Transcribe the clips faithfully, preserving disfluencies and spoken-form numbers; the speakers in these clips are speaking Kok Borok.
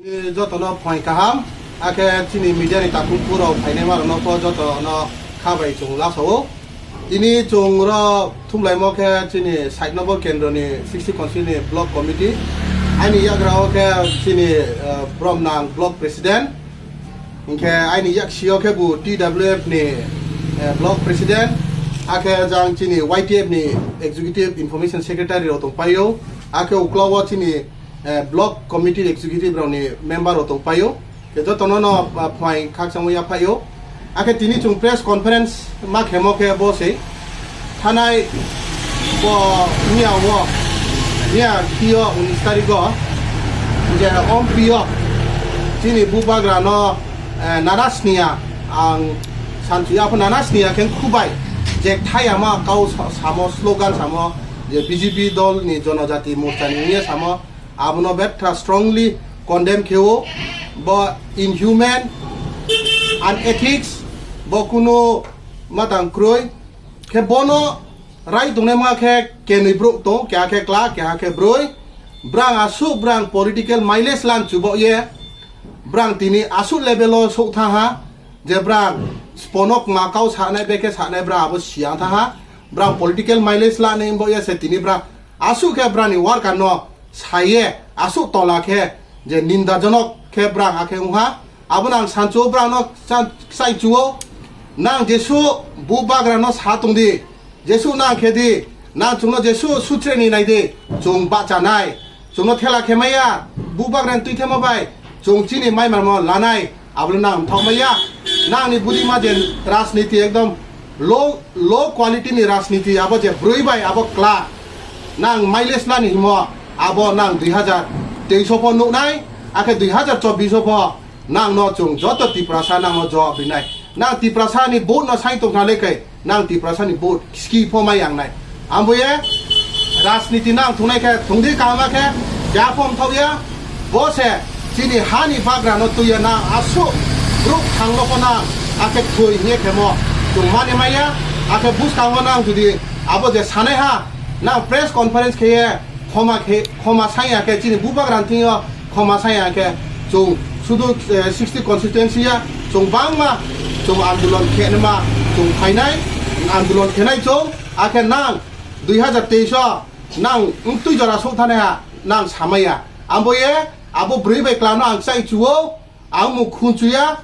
Jotono phai kaham, akhe chini media ni takhuk phuru phainai marokno pho jotono kha bai chwng lasao. Tini chwng ro thumlaimo khe chini side number kendro ni sixty constituency ni block committee. Aini yagra o khe chini, eh, Bromnang block president. Hinkhe aini yaksio khe bo T W F ni, eh, block president. Akhe jang chini Y T F ni executive information secretary rok tongpaio. Akhe uklao chini eh, block committee executive rokni member rok tongpaio. Khe jotono no, ah, phai khakchangma yaphaio. Akhe tini chwng press conference ma khemo khe bo se thanai bo miya o, miya kio unis tarikh o je ompio chini bubagra no, eh, nana sniya ang sanchuya pho nana sniya khe khubai je thaya ma kau sa-, samo slogan samo je B J P dol ni jonojati morcha ni wngya samo. Abono betha strongly condemn kheo, bo inhuman, unethics, bo kunu matang kroi, khe bono rai tongnai ma khe kenwi bro tong, keha khe kla, keha khe broi, brang asuk brang political mileage lan chubo ye, brang tini asuk level o sok tha ha, je brang sponok ma kau sanai bekhe sanai brang abo siya tha ha, brang political mileage la ni bo ye se tini brang asuk khe brani worker no saye asuk tola khe je nindajonok khe brang akhe wngha. Abono ang sanchuo brang no cha-, chaichuo. Nang jesu bubagra no sa tongdi, jesu nang khe di, nang chwngno jesu sutreni nai di, chwng bachanai. Chwngno thela khe maya, bubagra ni twi thema bai, chwng chini mai manmo lanai, abole nang thok maya. Nang ni budi ma je rajniti ekdom low, low quality ni rajniti abo je broi bai abo kla. Nang mileage lani himo abo nang dui hazar teis o pho nuknai, akhe dui hazar chobbish o pho nang no chwng joto Tiprasa nang no jawab rinai. Nang Tiprasa ni vote no sai tongthale kai nang Tiprasa ni vote ski pho mai yang nai. Ambo ye rajniti nang thunai khe thungdi kaham khe ja pho thok ya. Bo se chini hani bagra no tuya na asuk bruk thangno ko na akhe thoi hiye khemo chwng mani maya akhe bus kango nang judi abo je sanai ha nang press conference kheye khoma khe khoma sanya khe chini bubagra thing yo khoma sanya khe chwng sudu, eh, sixty constituency ya chwng bangma chwng andolon khenma chwng phainai andolon khenai chwng akhe nang dui hazar teis o nang wng twi jora sok thane ha nang samaya. Ambo ye abo bwrwi bai kla no ang chai chuo, ang mung khun chuya.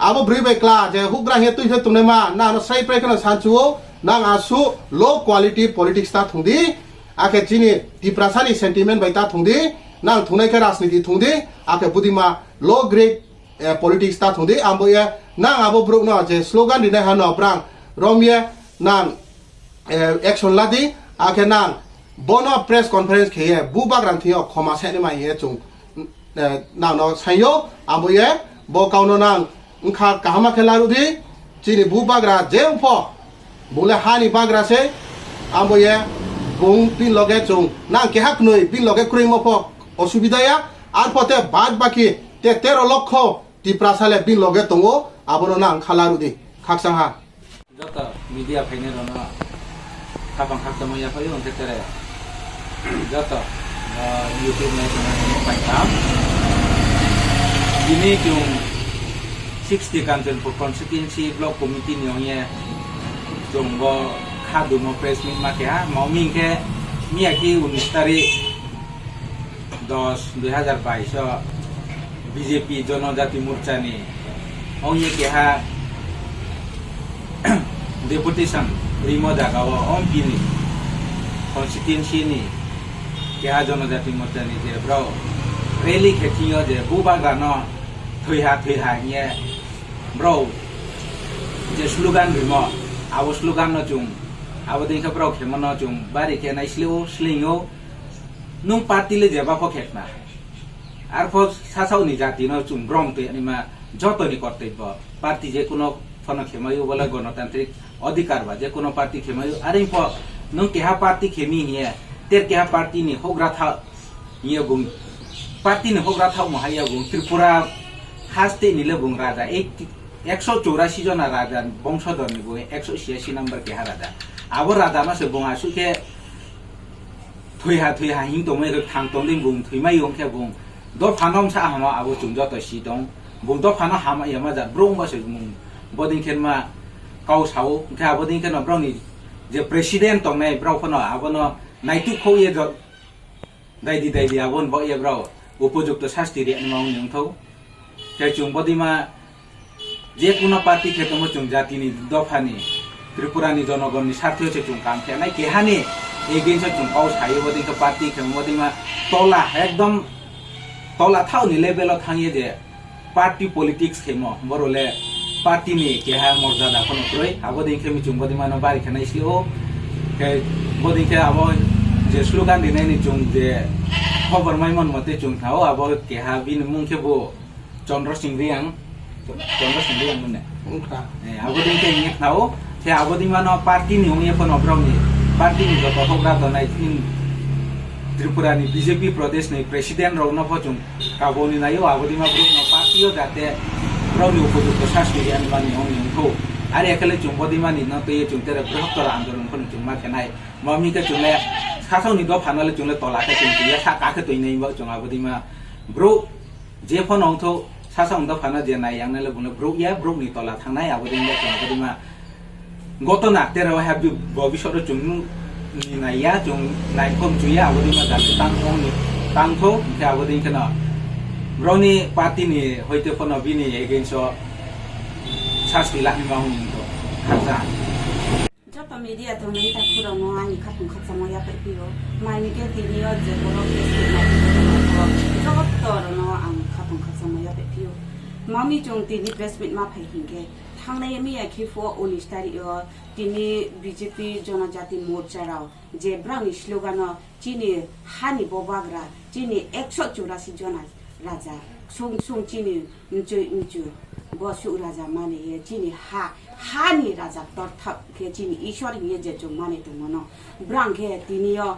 Abo bwrwi bai kla je hugra he twi he tongnai ma nang no sai prai kheno san chuo, nang asu low quality politics ta thung di. Akhe chini Tiprasa ni sentiment bai ta thung di, nang thungnai khe rajniti thung di, akhe budima low grade, eh, politics ta thung di. Ambo ye nang abo bruk no je slogan rinai ha no brang rom ye nang eh, action ladi, akhe nang bono press conference kheye bubagra thio khoma seni mai ye chwng, eh, nang no sayo, abo ye bo kauno nang wngkha kahama khe larudi, chini bubagra je wngpho, bole hani bagra se, abo ye bung bin loge chwng nang keha knoi bin loge kroimo pho osubida ya, arpho te bad baki te tero lokho Tiprasa le bin loge tongo, abono nang kha larudi, khakchang ha. Joto media phainai rokno khapang khakchangma yaphaio, hwnkhe tere joto, ah, YouTube nai tongnai rokno pai kaham. Bini chwng sixty Kanchanpur constituency block committee ni ongye chwng bo kha dumo press meet ma keha, mao ming khe miyaki unis tarik dos, dui hazar bais o B J P Jonojati Morcha ni ongni keha deputation rimo jaga o, ompini constituency ni keha Jonojati Morcha ni je bro rally khe thwio je bubagra no thwiha thwiha hiye bro je slogan rimo, abo slogan no chwng abo dei khe bro khemo no chwng bari khe nai slio slingio. Nwng party le jeba pho khekna. Arpho sasaoni jati no chwng brom twi anima jotoni kortobbo. Party je kuno phano khemayo, bole gonotantrik odhikar ba je kuno party khemayo. Aring pho nwng keha party khemi hiye, ter keha party ni hogra tha hiye bung, party ni hogra tha mo haiya bung Tripura haste ni le bung raja ek, ekso chorasi jona raja bongsodor ni bung ekso siasi number keha raja. Abo raja no se bung asuk khe thwiha thwiha hing tongmani rwk thang tongdi bung thwimai wng khe bung Dophano wngsa hama abo chwng joto si tong. Bung dophano hama yama jat bro wngba se bung bodin khe ma kau sao. Hwnkhe abodin khe no broni je president tongnai brao phano abono naituk khou ye jot. Daidi daidi abon bo ye brao upojukto sasti re ma wngni wngthou. Khe chwng bodima je kuno party khe tongmo chwng jatini dophani Tripurani jonogonni sartho se chwng kam khe nai kehani against o chwng kau sayo bodin khe party khe bodima tola ekdom tola thaoni level o thangye je party politics khemo borole party ni keha morjada phano kroi abodin khe michung bodima no bari khe nai sio khe bodin khe abo je slogan rinai ni chwng je khobor mai mon mote chwng thao abo keha bini mung khe bo Chandra Singh Riang, Chandra Singh Riang mune. Wngkha. Eh, abo din khe wngya khnao, khe abo din mano party ni wngya phano brao ni, party ni joto hokra tongnai chini Tripura ni B J P Pradesh ni president rao no pho chwng kabo ni naio, abo din ma brao no party o jate brao ni upojukto sasti riya ni mani wngya wngkho. Are ekhele chwng bo din mani no twi chwng tere bwrwktor andolon phano chwng ma khe nai. Mami khe chwng le sasao ni dopha no le chwng le tola khe chwng twi ya, sa ka khe twi nai bo chwng abo din ma brao Je phano wngthok, sasa wngda phano je nai yang nai le bung le bruk ya, bruk ni tola thangnai, abo din le chwng abo din ma gotona tere o habdi bobisot o chwng ni nai ya, chwng nai khom chu ya, abo din ma jati tang thong ni tang thok, hwnkhe abo din kheno broni party ni hoite phano bini against o sasti lani ma hwn wngthok, khaksa. Joto media tongnai takhurokno ani khaphang khakchangma yaphaiphiyo. Maini khe tini o je borok press meet ma phailaijak, joto rokno ang khaphang khakchangma yaphaiphiyo. Mami chwng tini press meet ma phai hinkhe thangnai miya khe phuo unis tarik o tini B J P Jonojati Morcha rao je brangni slogan o chini hani bobagra, chini ekso churasi jona raja, sung sung chini mchwi mchwi, bo suk raja mani ye chini ha, hani raja torthap khe chini Ishwar hiye je chwng mani tongmano. Brang khe tini o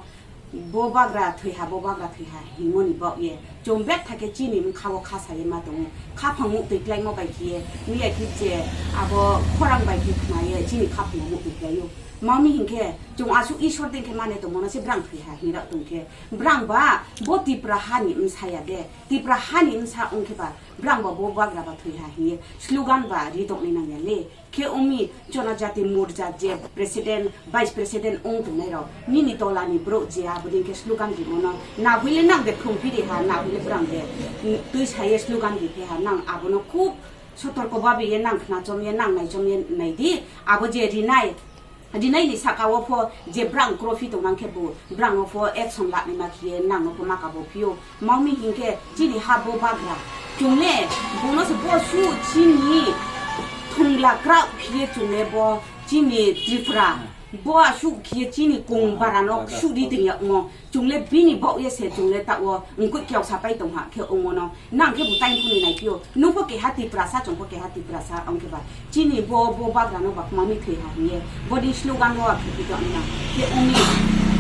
bo bagra thwiha, bo bagra thwiha himoni bok ye chwng bek thake chini mkha o kha saye ma tongo. Khaphang muk twi klaimo bai khiye miya khit je abo khorang bai khe khnaye chini khaphang muk twi klaio. Mami hinkhe chwng asuk Ishwar din khe mane tongmano se brang thwiha hinrok tongkhe. Brang ba bo Tipra hani msaya de, Tipra hani msa wngkhe ba brang ba bo bagra ba thwiha hiye slogan ba ri tongni nangya le. Khe umi Jonojati Morcha je president, vice president wng tongnai rok, nini tola ni borok je abo din khe slogan rimono, na hwile nang de khum phiri ha, na hwile brang de twi saye slogan ri phe ha, nang abono khub sotorko babi ye nang khna chom ye nang nai chom ye nai di, abo je rinai Rinai ni saka o pho je brang trophy tong nang khe bo brang o pho action lanai ma khiye nang no pho maka bo phio. Mami hinkhe chini ha bo bagra. Chungle bono se bo su chini thungla kra khiye chungle bo chini Tripura. Bo asu khiye chini kung bara no su di tengya mo. Chungle bini bok ye se chungle ta o ngkut kyau sapai tong ha khe omono. Nang khe bo time phone nai pio. Nung pho keha Tiprasa, chwng pho keha Tiprasa, ong khe ba. Chini bo, bo bagra no ba mami thwi ha hiye. Bodi slogan ro akhe pito ong na. Khe umi,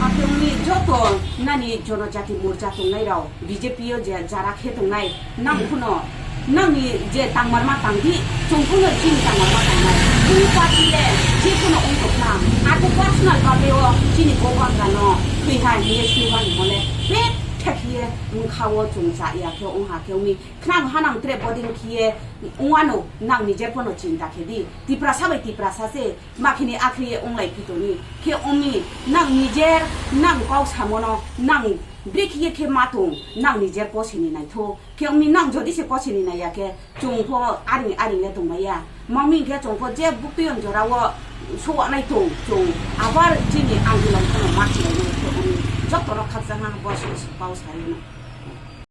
akhe umi joto nani Jonojati Morcha tongnai rao, B J P o je jara khe tongnai, nang phuno, nang ni je tangmar ma tang di, chwng phuno chini tangmar ma tang nai. Chini party le, je phuno ong tok na. Ako personal babe o, chini bo bagra no, thwi ha hiye slogan mole, pek thek hiye, mkha o chwng cha ya khe ong ha khe umi. Khnang hanang tre bodin khiye wngwano nang nijer pono chinta khe di. Tiprasa bai Tiprasa se makhini akhriye wnglai phitoni. Khe umi nang nijer nang kok samono nang brekhiye khe ma tong nang nijer kosini naitho. Khe umi nang jodi se kosini naiya khe chwng pho aring aring le tongmaya. Mami khe chwng pho je buktwi on jora o suwanai tong chwng abar chini andolon phano ma khlai nai khe umi joto rok khaksa ha bo se pau sai no.